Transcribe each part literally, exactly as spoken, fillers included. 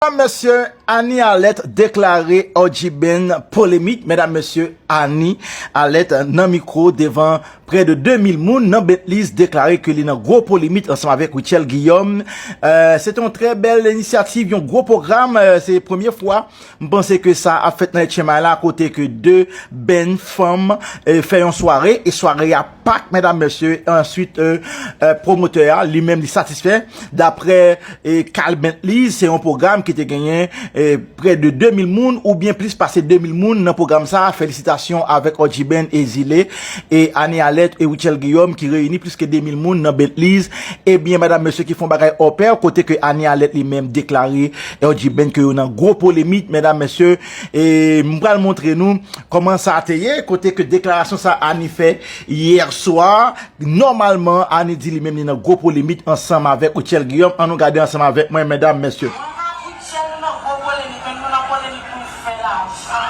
Medam, mesye, Annie Alerte deklare Orji Band polemik. Medam, mesye, Annie Alerte nan mikwo devan prè de de mil moun nan Bentleys deklare ke li nan gwo polemik ansanm avèk Rutshelle Guillaume. Euh, se te yon trè bèl inisyativ, yon gwo pwogram. Euh, se premye fwa, m panse ke sa ap fèt nan H M I la, kote ke de band fanm, euh, fè yon sware, e sware a pak, medam, mesye. Answit, euh, euh, pwomotè a, li menm, li satisfè. Daprè, euh, Carl Bentleys, se yon pwogram ki te genyen, euh, prè de de mil moun, oubyen plis pase de mil moun nan pwogram sa. Felisitasyon avèk Orji Band e Zile, e Annie Alerte e Rutshelle Guillaume ki reyini plis ke de mil moun nan Bentleys. Ebyen, medam, mesye, ki fè yon bagay hors pair, kote ke Annie Alerte li menm deklare Orji Band ke yo nan gwo polemik, medam, mesye. E m pral montre nou kòman sa te ye, kote ke deklarasyon sa Annie fè yè swa. Nòmalman, Annie di li menm li nan gwo polemik ansanm avèk Rutshelle Guillaume. Ann nou gade ansanm avèk mwen, medam, mesye. Mwen ak Rutshelle, nou nan gwo polemik, men nou nan polemik pou n fè lajan.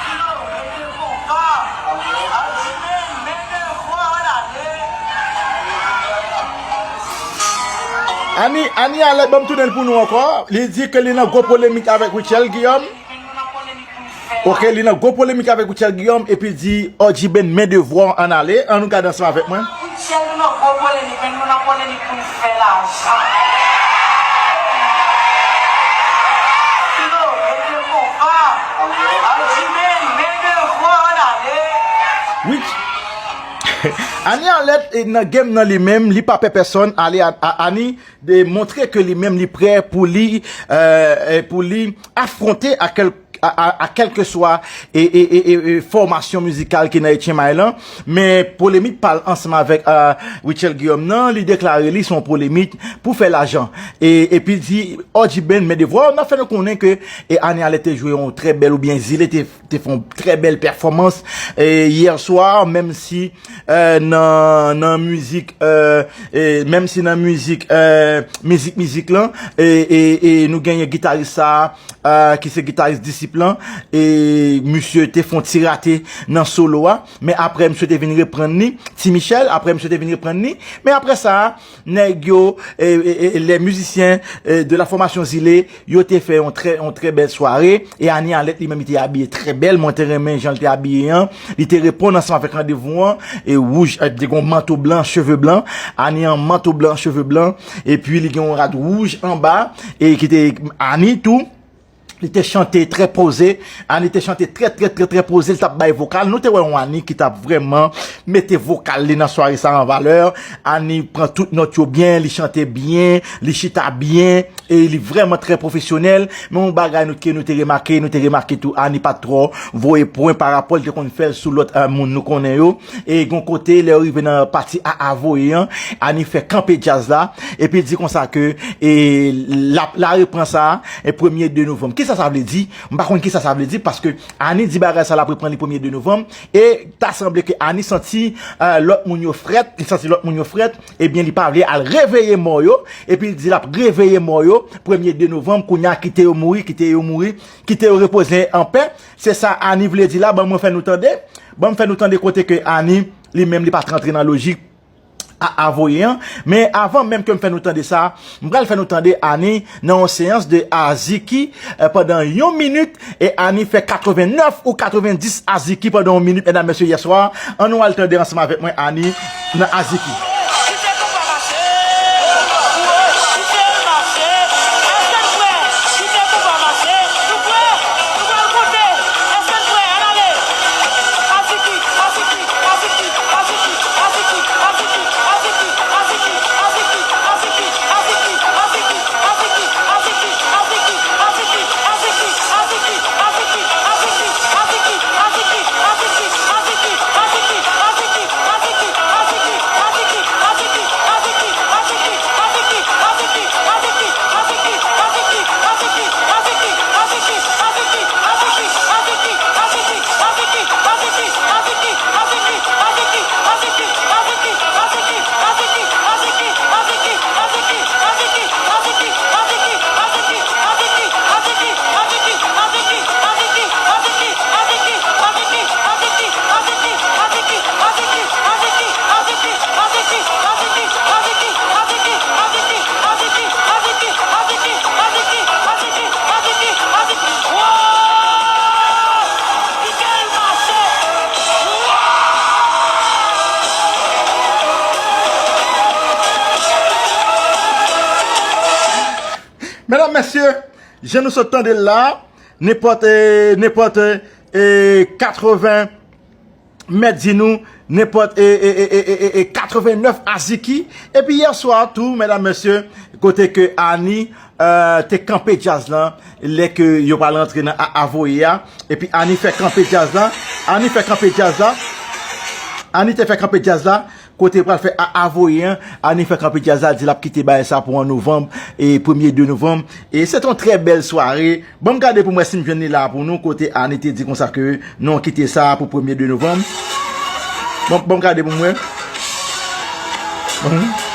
Filo, mete konpa. Arjimen, men devwa, ann ale. Annie, Annie Alerte, ban m tounen l pou nou ankò. Li di ke li nan gwo polemik avèk Rutshelle Guillaume. Ok, li nan gwo polemik avèk Rutshelle Guillaume, epi l di, Orji Band, men devwa, ann ale. Ann nou gade ansanm avèk mwen. Rutshelle, nou nan gwo polemik, men nou nan polemik pou n fè lajan. Filo, mete konpa. Arjimen, men devwa, ann ale. Annie Alerte, eh, nan game nan li menm, li pa pè pèsonn. Ale, a, a, Annie, de montre ke li menm li prè pou li, euh, euh, pou li afwonte a kèl-, a, a, a kèlkeswa e, e, e, e, e fòmasyon mizikal ki nan H M I lan. Men polemik pa l ansanm avèk, euh, Rutshelle Guillaume nan, li deklare li se yon polemik pou fè lajan. E, epi l di, Orji Band, men devwa, n ap fè nou konnen ke, e, Annie Alerte te jwe yon trè bèl, oubyen Zile te te fè yon trè bèl pèfòmans, e, yè swa, menm si, e, nan, nan mizik, e, e, menm si nan mizik, e, mizik, mizik lan, e, e, e nou genyen gitaris sa, e, ki se gitaris Disip lan, e misye te fè yon ti rate nan solo a, men apre misye te vin reprann li, Ti Michel, apre misye te vin reprann li, men apre sa, nèg yo, e, e, e, les musiciens, e, de la formation Zile, yo te fè yon trè, yon trè bèl sware, e Annie Alerte li menm li te abiye trè bèl, mwen te renmen jan l te abiye an, li te reponn ansanm avèk randevou an, e wouj, e, li te gen yon manto blan, cheve blan, Annie an manto blan, cheve blan, epi li gen yon rad wouj anba, e ki te Annie tou. Li te chante trè poze. Annie te chante trè, trè, trè, trè poze. Li t ap bay vokal. Nou te wè yon Annie ki t ap vrèman mete vokal li nan sware sa an valè. Annie pran tout nòt yo byen, li chante byen, li chita byen, e li vrèman trè pwofesyonèl. Men yon bagay nou, ke nou te remake, nou te remake tou, Annie pa t twò voye pwen pa rapò li te konn fè l sou lòt, e, moun nou konnen yo. E gon kote, lè yo rive nan pati a a voye an, Annie fè kanpe djaz la, epi l di konsa ke, e, l ap, l a repran sa, e, premye de novanm. Kisa sa vle di? M pa konn kisa sa vle di, paske Annie di bagay sa l ap reprann li premye de novanm, e ta sanble ke Annie santi, e, lòt moun yo frèt, li santi lòt moun yo frèt, ebyen, li pa vle al reveye mò yo, epi l di l ap reveye mò yo premye de novanm, kounye a kite yo mouri, kite yo mouri, kite yo repoze an pè. Se sa Annie vle di la, ban mwen fè nou tande, ban m fè nou tande kote ke Annie, li menm, li pa t rantre nan lojik a a voye an. Men avan menm ke m fè nou tande sa, m pral fè nou tande Annie nan yon seyans de aziki, e, pandan yon minit, e Annie fè katrevennnèf ou katrevendis aziki pandan yon minit, medam, mesye, yè swa. Ann nou al tande ansanm avèk mwen Annie nan aziki. Medam, mesye, jan nou sot tande l la, nenpòt, eh, nenpòt, eh, katreven mèt di nou, nenpòt, eh, eh, eh, eh, eh, eh, katrevennèf Aziki. Epi yè swa tou, medam, mesye, kote ke Ani, eh, te kanpe djaz lan, lè ke yo pral rantre nan a-, avoye a. Epi Ani fè kanpe djaz la. Ani fè kanpe djaz la. Ani te fè kanpe djaz la. Kote pral fè a-, avoye an, Ani fè kanpe djaz la, di l ap kite bagay sa pou an novanm, e premye de novanm. E se te yon trè bèl sware. Ban m gade pou m wè si m jwenn li la pou nou, kote Ani te di konsa ke nou kite sa pou premye de novanm. Ban, ban m gade pou m wè. Mhm.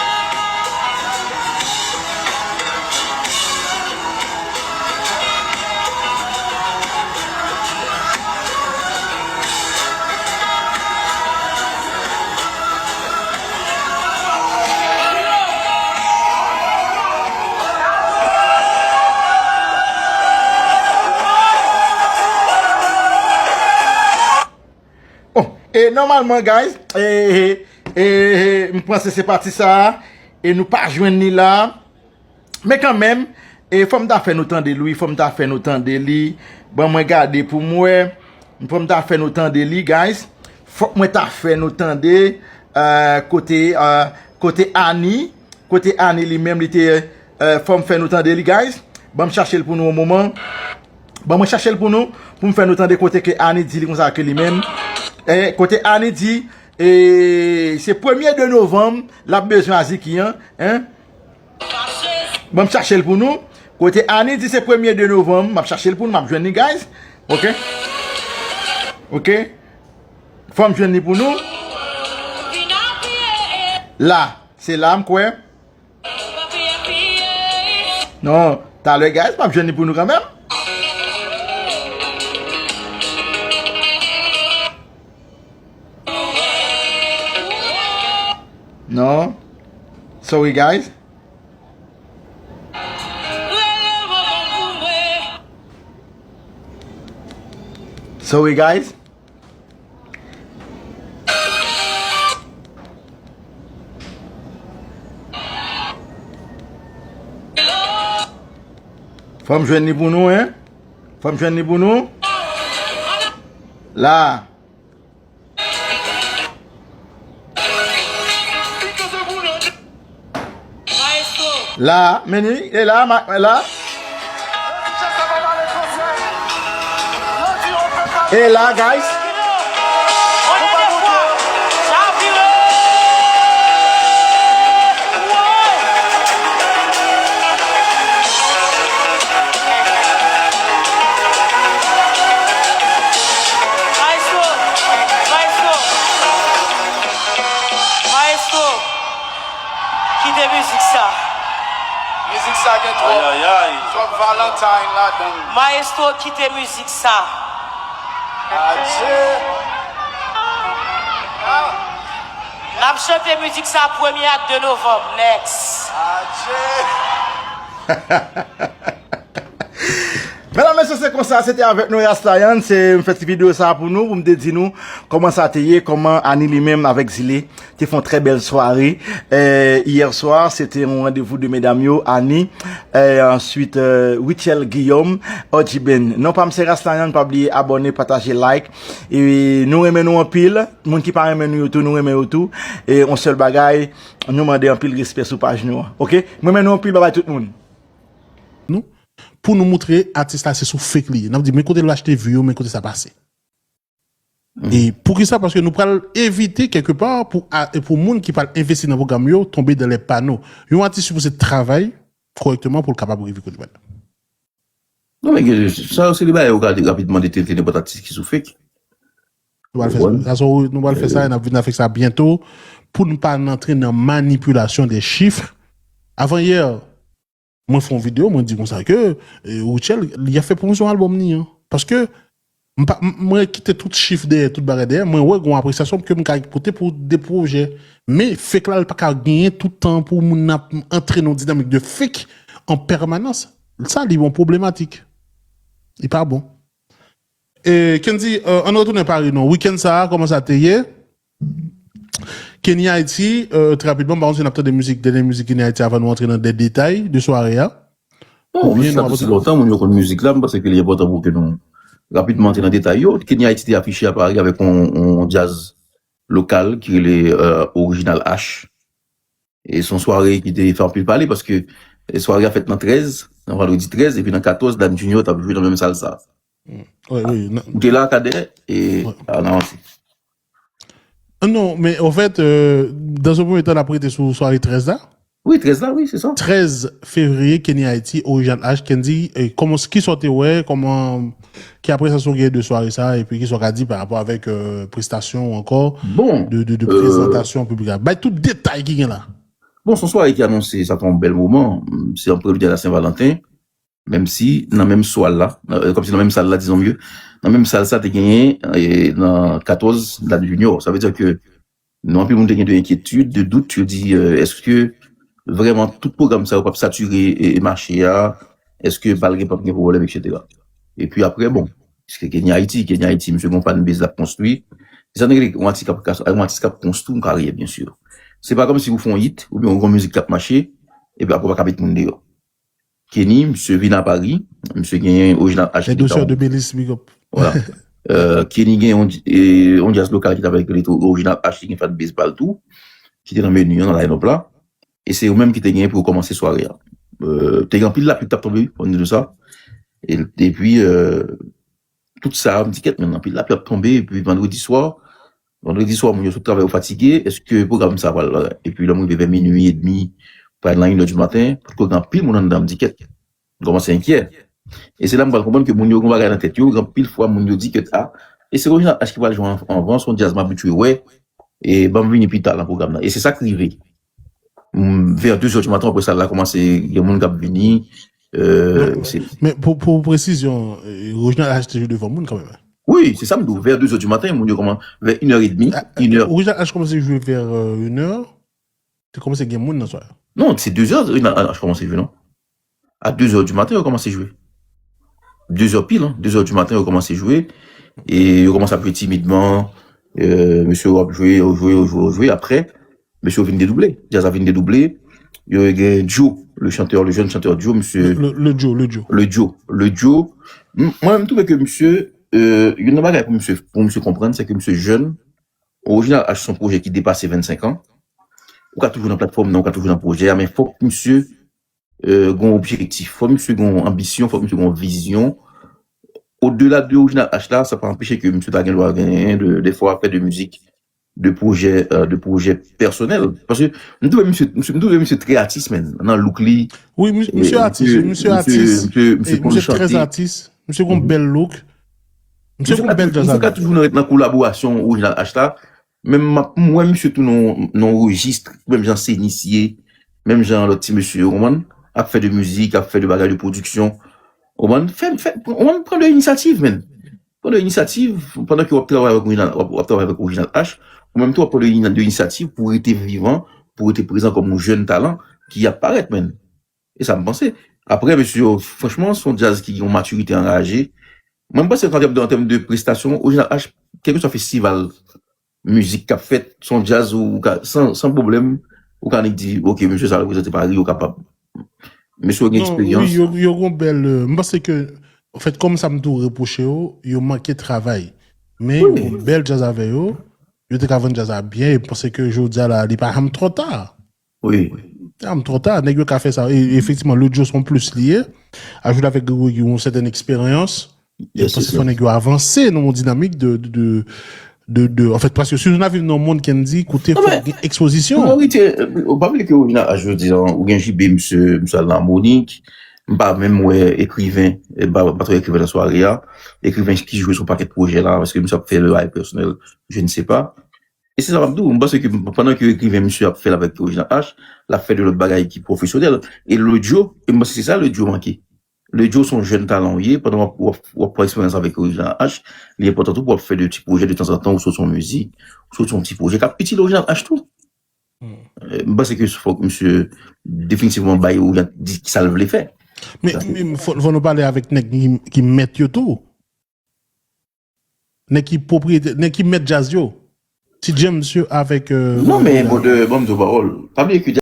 Bon, e nòmalman, guys, e, e, e, e, m panse se pati sa a, e nou pa jwenn li la. Men kanmenm, e fò m ta fè nou tande l, wi, fò m ta fè nou tande li. Ban mwen gade pou m wè. Fò m ta fè nou tande li, guys. Fòk mwen ta fè nou tande, eh, kote, eh, kote Ani, kote Ani li menm, li te, eh, fò m fè nou tande li, guys. Ban m chache l pou nou yon moman. Ban mwen chache l pou nou, pou m fè nou tande kote ke Ani di li konsa ke li menm. Eh, kote Ani di, eh, se premye de novanm, l ap bezwen Aziki an, hein? Ban m chache l pou nou. Kote Ani di se premye de novanm, m ap chache l pou nou, m ap jwenn li, guys. Ok? Ok? Fò m jwenn li pou nou. La, se la m kwè. Non, talè, guys, m ap jwenn li pou nou kanmenm. Non. Sorry, guys. Sorry, guys. Fò m jwenn li pou nou, hein? Fò m jwenn li pou nou. La. La, men li, e la, ma-, la. E la, guys. Maestro! Maestro! Maestro! Kite mizik sa. Mizik sa gen twòp, ayayay, twòp Valentine ladan l. Maestro, kite mizik sa. Adje. Ah. N ap chante mizik sa premye ak de novanm. Next. Adje. Medam, mesye, se konsa, se te avèk nou Ras Lion, se, m fè ti videyo sa pou nou, pou m te di nou kòman sa te ye, kòman Ani li menm avèk Zile te fè yon trè bèl sware. Eh, yè swa, se te yon randevou de medam yo, Ani, eh, answit, eh, Rutshelle Guillaume, O G Ben. Non pa m se Ras Lion, pa bliye abòne, pataje, like. E nou renmen nou anpil. Moun ki pa renmen nou yo tou, nou renmen yo tou. E yon sèl bagay, nou mande anpil respè sou paj nou an. Ok? M renmen nou anpil, babay tout moun. Nou, pou nou moutre atis la se sou fake li ye. N ap di, men kote l achte view yo, men kote sa pase. E poukisa? Paske nou pral evite kèlkepa pou, a, pou moun ki pral envesti nan pwogram yo tonbe dans les panneaux. Yon atis sipoze travay kòrèkteman pou l kapab rive kote l pral. Non, men gen, sa yo se de bagay yo ka rapidman detete nenpòt atis ki sou fake. Nou pral fè sa, nou pral fè sa, e n ap vin avèk sa byento pou n pa antre nan manipilasyon de chif. Avan yè, mwen fè yon videyo, mwen di konsa ke, eh, Rutshelle, li ap fè pwomosyon albòm li an. Paske m pa, m, mwen kite tout chif dèyè, tout bagay dèyè, mwen wè gon apresyasyon ke m ka pote pou de pwojè. Men fake la, li pa ka genyen tout tan pou moun ap antre nan yon dinamik de fake an pèmanans. Sa, li yon pwoblematik. Li pa bon. E, Kendy, euh, ann retounen Paris non. Wikenn sa a, kòman sa te ye? Kenny Haiti, euh, trè rapidman, m pa konn si n ap tande mizik, dènye mizik Kenny Haiti avan nou antre nan de detay de sware a. Non, misye la pase lontan, moun yo konn mizik la, m panse ke li enpòtan pou ke nou rapidman antre nan detay yo. Kenny Haiti te afiche a Paris avèk yon, yon djaz lokal ki rele euh, Original H. E se yon sware ki te fè anpil pale paske sware a fèt nan trèz, nan vandredi trèz, epi nan katòz, Dany Junior t ap jwe nan menm sal sa. Wi, wi. Ou te la, Kadè, e an avanse. Non, men an fèt, euh, dans un premier temps, n ap rete sou sware trèz la. Wi, trèz la, wi, se sa. Trèz fevriye, Kenny Haiti, Original H, Kendy, e kòman, kisa w te wè, kòman, ki apresasyon w gen de sware sa, epi kisa w ka di pa rapò avèk euh, prestasyon ou ankò Bon, de, de, de prezantasyon piblik la? Bay tout detay ki gen la. Bon, se yon sware ki anonse sa fè yon bèl moman. Se yon premye la Sen Valanten. Menm si nan menm swal la, euh, kòmsi nan menm sal la, dizon mye, nan menm sal sa te genyen e, nan katòz Dany Junior. Sa vle di ke nou anpil moun te gen de enkyetid, de dout, yo di euh, èske vrèman tout pwogram sa yo p ap satire e, e mache a, èske bal gen p ap gen pwoblèm, etsetera. Epi apre, bon, piske Kenny Haiti, Kenny Haiti, misye gon fanbase l ap konstwi. Se sa nou rele yon atis k ap, yon atis k ap konstwi yon karyè, byen si. Se pa kòmsi ou fè yon hit, oubyen ou gon mizik k ap mache, epi apre ou pa ka met moun deyò. Kenny, misye vin a Paris, misye genyen Original H Les douceurs de Belize, big up. Voilà. Euh, Kenny gen yon, e, yon djaz lokal ki t ap rele Original H, ki gen fanbase pa l tou, ki te nan meni an, nan line-up la. E se yo menm ki te genyen pou yo kòmanse sware a. Euh, te gen anpil lapli k t ap tonbe, pou n di nou sa. E, epi, euh, tout sa, m di kèt, men anpil lapli ap tonbe, epi vandredi swa, vandredi swa, moun yo sot travay yo fatige, èske pwogram sa pral, epi lè m rive vè minui edmi, pral nan inè di maten, potko gen anpil moun anndan, m di kèt, m kòmanse enkyè. E se la m pral konprann ke moun yo gen bagay nan tèt yo, gen anpil fwa moun yo di kèt, a, e se Original H ki pral jwe anvan, se yon djaz m abitye wè, e ban m vini pita nan pwogram nan. E se sa k rive. Vè de zè di maten, apre sal la kòmanse gen moun k ap vini. Men pou presizyon, Original H te jwe devan moun kanmenm. Wi, se sa m di w. Vè de zè di maten, moun yo kòmanse vè inè edmi, inè. Original H kòmanse jwe vè inè. Te kòmanse gen moun nan sware a. Non, se de zè Original H kòmanse jwe, non? A de zè di maten, yo kòmanse jwe. De zè pil, hein, de zè di maten, yo kòmanse jwe. E yo kòmanse ap jwe timidman. Mesye yo ap jwe, yo jwe, yo jwe, yo jwe. Apre, mesye yo vin dedouble. Djaz la vin dedouble. Yo gen Joe, le chanteur, le jeune chanteur Joe, mesye. Le, le Joe, le Joe. Le Joe, le Joe. Mwen, m twouve ke mesye, euh, youn nan bagay pou mesye, pou mesye konprann, se ke mesye jèn. Original H se yon pwojè ki depase vennsenk an. Ou ka toujou nan platfòm nan, ou ka toujou nan pwojè a, men fòk mesye euh, gen yon objektif, fòk misye gen yon anbisyon, fòk misye gen yon vizyon. Odela de Original H la, sa pa anpeche ke misye ta gen dwa genyen de, de fwa fè de mizik, de pwojè, euh, de pwojè pèsonèl. Paske m twouve misye, misye, m twouve misye trè atis, menn, nan look li. Wi, misye atis, misye atis. Misye konn chante. Misye trè atis. Misye gon bèl look. Misye gon bèl djaz. Misye ka toujou nan, nan kolaborasyon Original H la. Men m ap, m wè misye tou nan, nan yon rejis, menm jan Senis ye, menm jan lòt ti mesye yo, konprann? Ap fè de mizik, ap fè de bagay de pwodiksyon. Konprann? Fè, fè, konprann? Pran de inisyativ, menn. Pran de inisyativ, pandan ke w ap travay avèk Original, w ap, w ap travay avèk Original H, ou menm tou w ap pran de, de inisyativ pou w rete vivan, pou w rete prezan kòm yon jèn talan ki ap parèt, menn. E sa m panse. Apre, mesye yo, franchman, se yon djaz ki gen yon matirite anraje. Mwen, m panse an tèm de, an tèm de prestasyon, Original H, kèlkeswa festival mizik k ap fèt, se yon djaz ou ka, san, san pwoblèm, ou ka annik di, ok, mesye sa reprezante Paris, ou kapab. Mesye yo gen eksperyans. Yo, yo gon bèl, euh, m panse ke, anfèt, kòm sa m tou repwoche yo, yo manke travay. Men yo gon bèl djaz avè yo, yo te ka vann djaz la byen, e m panse ke jodi a la, li pa janm twò ta. Wi. Ah, m twò ta, nèg yo ka fè sa. E efektivman, Lodjo se yon plis li ye. Ajoute avèk Gregory ki gen yon sètèn eksperyans. E m panse fò nèg yo avanse nan yon dinamik de, de, de, de, de, anfèt, paske si nou viv nan yon mond ki di kote fò gen ekspozisyon. Ou pa bliye ke ou vin a jodi a, ou gen J B, misye, misye al nan Monik. M pa menm wè ekriven, m pa, pa twò ekriven nan sware a. Ekriven ki jwe sou pakèt pwojè la, paske misye ap fè le bagay pèsonèl, je ne sais pas. E se sa m ap di w, m panse ke pandan ke ekriven misye ap fè l avèk Original H, l ap fè de lòt bagay ki pwofesyonèl. E Lodjo, e m panse se sa Lodjo manke. Lodjo se yon jèn talan w ye, pandan w ap, w ap, w ap pran eksperyans avèk Original H, li enpòtan tou pou w ap fè de ti pwojè de tanzantan, ou sot yon mizik, ou sot yon ti pwojè k ap itil Original H tou. Euh, m panse ke fòk misye definitivman bay ou di ki sa l vle fè. Men, men fò, fò nou pale avèk nèg ki, ki mèt yo tou. Nèg ki pwopriyetè, nèg ki mèt djaz yo. Ti James yo avèk, euh, Non, men, bon, de, bon, m di w pawòl. Pa bliye ke